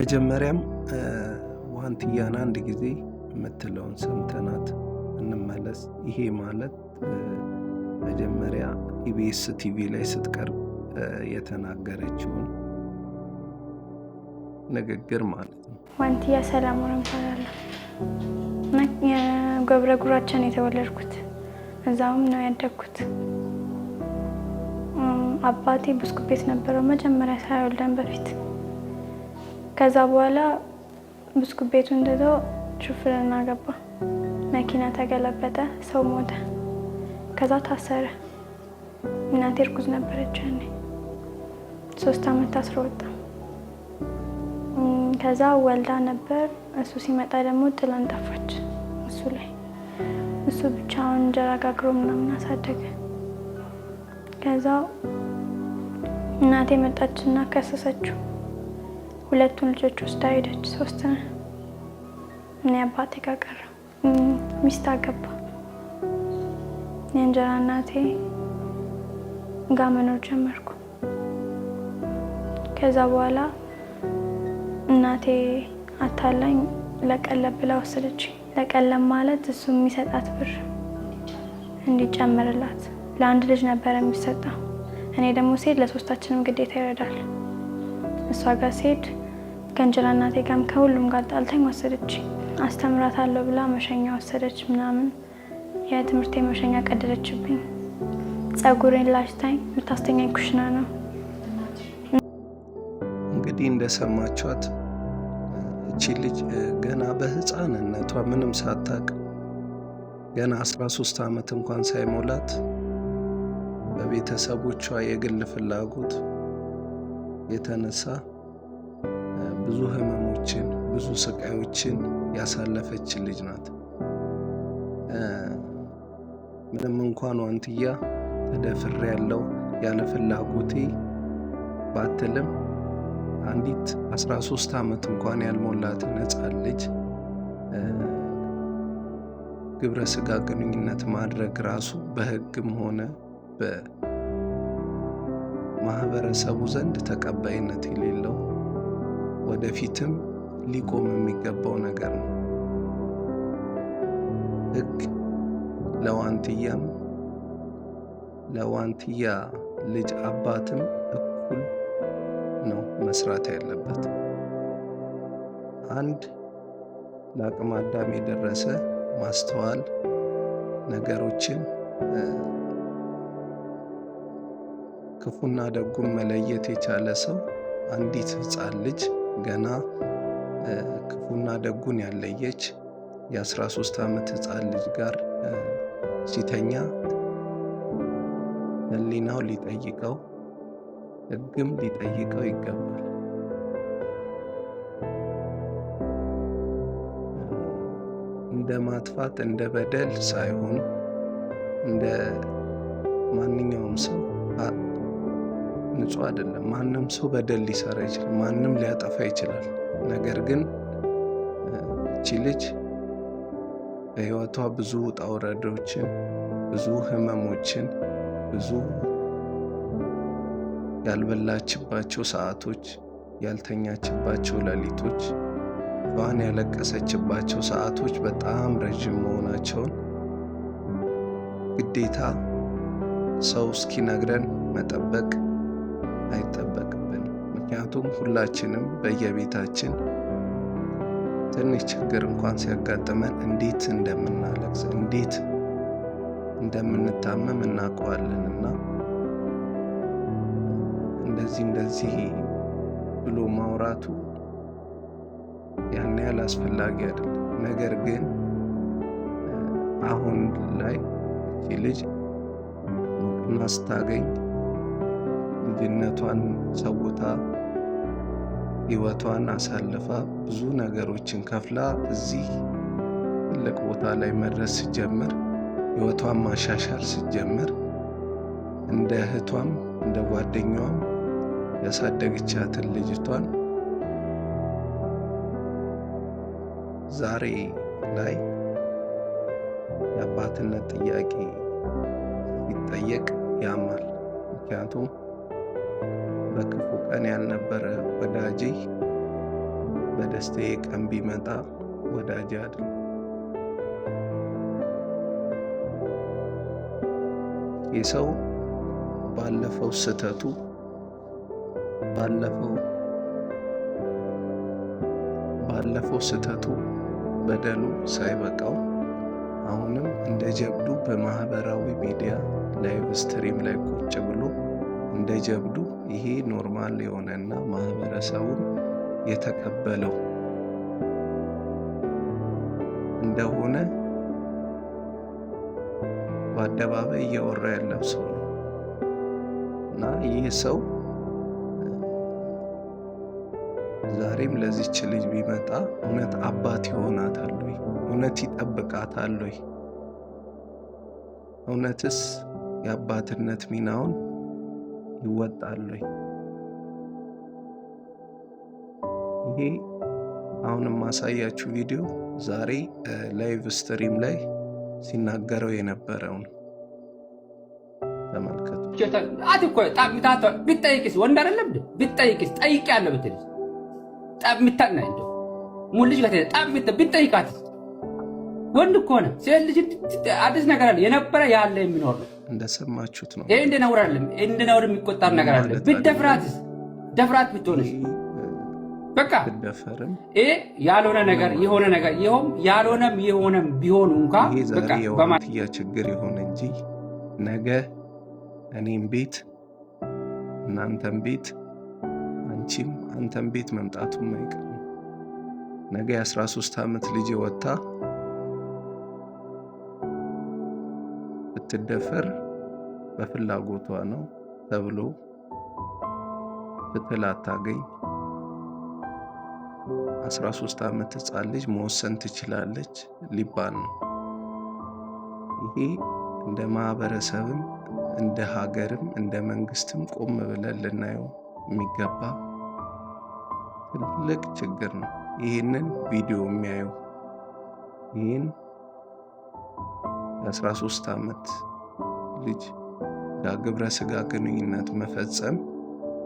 መጀመሪያም ዋንትያን አንድ ጊዜ የምትለውን ሰምተናት እንመለስ። ይሄ ማለት መጀመሪያ ኢቢኤስ ቲቪ ላይ ስትቀርብ የተናገረችውን ንግግር ማለት ነው። ዋንትያ ሰላም እባላለሁ። ገብረ ጉራቻ ነው የተወለድኩት፣ እዛውም ነው ያደግኩት። አባቴ ብስኩት ቤት ነበረው መጀመሪያ ሳይወልደን በፊት። ከዛ በኋላ ብስኩት ቤቱን ትቶ ሹፍርና ገባ። መኪና ተገለበጠ፣ ሰው ሞተ። ከዛ ታሰረ። እናቴ እርጉዝ ነበረች ያኔ። 3 ዓመት ታስሮ ወጣ። ከዛ ወልዳ ነበር። እሱ ሲመጣ ደግሞ ጥላን ጠፋች። እሱ ላይ እሱ ብቻውን እንጀራ ጋግሮ ምናምን አሳደገ። ከዛ እናቴ መጣችና ከሰሰችው። 2ቱን ልጆች ወስዳ ሄደች። 3 ነን። እኔ አባቴ ጋር ቀረ። ሚስት አገባ። የእንጀራ እናቴ ጋር መኖር ጀመርኩ። ከዛ በኋላ እናቴ አታላኝ ለቀለብ ብላ ወሰደች። ለቀለብ ማለት እሱ የሚሰጣት ብር እንዲጨምርላት ለአንድ ልጅ ነበር የሚሰጠው። እኔ ደግሞ ስሄድ ለሶስታችንም ግዴታ ይረዳል። እሷ ጋር ስሄድ ከእንጀራ እናቴ ጋርም ከሁሉም ጋር ጣልታኝ ወሰደች። አስተምራታለሁ ብላ መሸኛ ወሰደች ምናምን። የትምህርቴ መሸኛ ቀደደችብኝ። ጸጉሬን ላጭታኝ የምታስተኛኝ ኩሽና ነው። እንግዲህ እንደሰማችኋት እቺ ልጅ ገና በህፃንነቷ ምንም ሳታውቅ ገና 13 ዓመት እንኳን ሳይሞላት በቤተሰቦቿ የግል ፍላጎት የተነሳ ብዙ ህመሞችን ብዙ ስቃዮችን ያሳለፈች ልጅ ናት። ምንም እንኳን ዋንትያ ተደፍሬያለሁ ያለ ፍላጎቴ ባትልም አንዲት 13 ዓመት እንኳን ያልሞላትን ህፃን ልጅ ግብረ ስጋ ግንኙነት ማድረግ ራሱ በህግም ሆነ በማህበረሰቡ ዘንድ ተቀባይነት የሌለው ወደፊትም ሊቆም የሚገባው ነገር ነው። ህግ ለዋንትያም ለዋንትያ ልጅ አባትም እኩል ነው መስራት ያለበት። አንድ ለአቅመ አዳም የደረሰ ማስተዋል ነገሮችን ክፉና ደጉን መለየት የቻለ ሰው አንዲት ህፃን ልጅ ገና ክፉና ደጉን ያለየች የ13 ዓመት ህፃን ልጅ ጋር ሲተኛ ህሊናው ሊጠይቀው ህግም ሊጠይቀው ይገባል። እንደ ማጥፋት እንደ በደል ሳይሆን እንደ ማንኛውም ሰው ንጹህ አይደለም። ማንም ሰው በደል ሊሰራ ይችላል። ማንም ሊያጠፋ ይችላል። ነገር ግን እቺ ልጅ በህይወቷ ብዙ ውጣ ውረዶችን፣ ብዙ ህመሞችን፣ ብዙ ያልበላችባቸው ሰዓቶች፣ ያልተኛችባቸው ሌሊቶች፣ ቿን ያለቀሰችባቸው ሰዓቶች በጣም ረዥም መሆናቸውን ግዴታ ሰው እስኪነግረን መጠበቅ አይጠበቅብንም። ምክንያቱም ሁላችንም በየቤታችን ትንሽ ችግር እንኳን ሲያጋጥመን እንዴት እንደምናለቅስ እንዴት እንደምንታመም እናውቀዋለን። እና እንደዚህ እንደዚህ ብሎ ማውራቱ ያን ያህል አስፈላጊ አይደለም። ነገር ግን አሁን ላይ እቺ ልጅ እውቅና ስታገኝ ልጅነቷን ሰውታ ህይወቷን አሳልፋ ብዙ ነገሮችን ከፍላ እዚህ ትልቅ ቦታ ላይ መድረስ ስትጀምር ህይወቷን ማሻሻል ስትጀምር እንደ እህቷም እንደ ጓደኛዋም ያሳደገቻትን ልጅቷን ዛሬ ላይ የአባትነት ጥያቄ ሲጠየቅ ያማል። ምክንያቱም በክፉ ቀን ያልነበረ ወዳጄ በደስታዬ ቀን ቢመጣ ወዳጅ አይደለም። ይህ ሰው ባለፈው ስህተቱ ባለፈው ስህተቱ በደሉ ሳይበቃው አሁንም እንደ ጀብዱ በማህበራዊ ሚዲያ live stream ላይ ቁጭ ብሎ እንደ ጀብዱ ይሄ normal የሆነና ማህበረሰቡን የተቀበለው እንደሆነ በአደባባይ እያወራ ያለው ሰው ነው። እና ይህ ሰው ዛሬም ለዚች ልጅ ቢመጣ እውነት አባት ይሆናታል ወይ? እውነት ይጠብቃታል ወይ? እውነትስ የአባትነት ሚናውን ይወጣል ወይ? ይሄ አሁን የማሳያችሁ ቪዲዮ ዛሬ live stream ላይ ሲናገረው የነበረው ነው። ተመልከቱ። ብትጠይቅስ ወንድ አይደለም? ብትጠይቅስ ጠይቄያለሁ ብትልስ ጠብታና እንደው ሙልጅ ብትጠይቃትስ ወንድ እኮ ነው። ሴት ልጅ አዲስ ነገር አለ የነበረ ያለ የሚኖር ነው። እንደሰማችሁት ነው። ይሄ እንደ ነውር አይደለም፣ እንደ ነውር የሚቆጠር ነገር አለ። ብትደፍራትስ ደፍራት ብትሆንስ በቃ ብትደፈርም ይሄ ያልሆነ ነገር የሆነ ነገር ይኸውም ያልሆነም የሆነም ቢሆን እንኳ ይሄ ዛሬ በቃ የዋንትያ ችግር የሆነ እንጂ ነገ እኔም ቤት እናንተም ቤት አንቺም አንተም ቤት መምጣቱም አይቀርም። ነገ የ13 ዓመት ልጅ ወጥታ ብትደፈር በፍላጎቷ ነው ተብሎ ፍትህ ላታገኝ፣ 13 ዓመት ሕፃን ልጅ መወሰን ትችላለች ሊባል ነው። ይሄ እንደ ማህበረሰብም እንደ ሀገርም እንደ መንግስትም ቆም ብለን ልናየው የሚገባ ትልቅ ችግር ነው። ይህንን ቪዲዮ የሚያዩ፣ ይህን የ13 ዓመት ልጅ ጋር ግብረ ስጋ ግንኙነት መፈጸም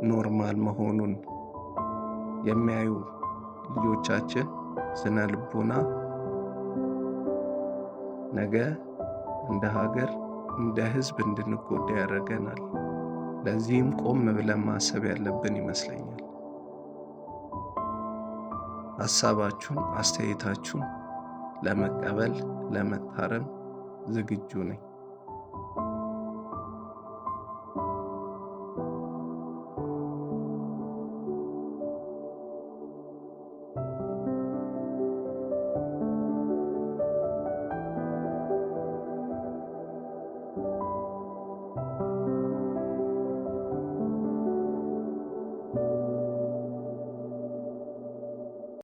normal መሆኑን የሚያዩ ልጆቻችን ስነ ልቦና ነገ እንደ ሀገር እንደ ህዝብ እንድንጎዳ ያደርገናል። ለዚህም ቆም ብለን ማሰብ ያለብን ይመስለኛል። ሀሳባችሁን፣ አስተያየታችሁን ለመቀበል ለመታረም ዝግጁ ነኝ።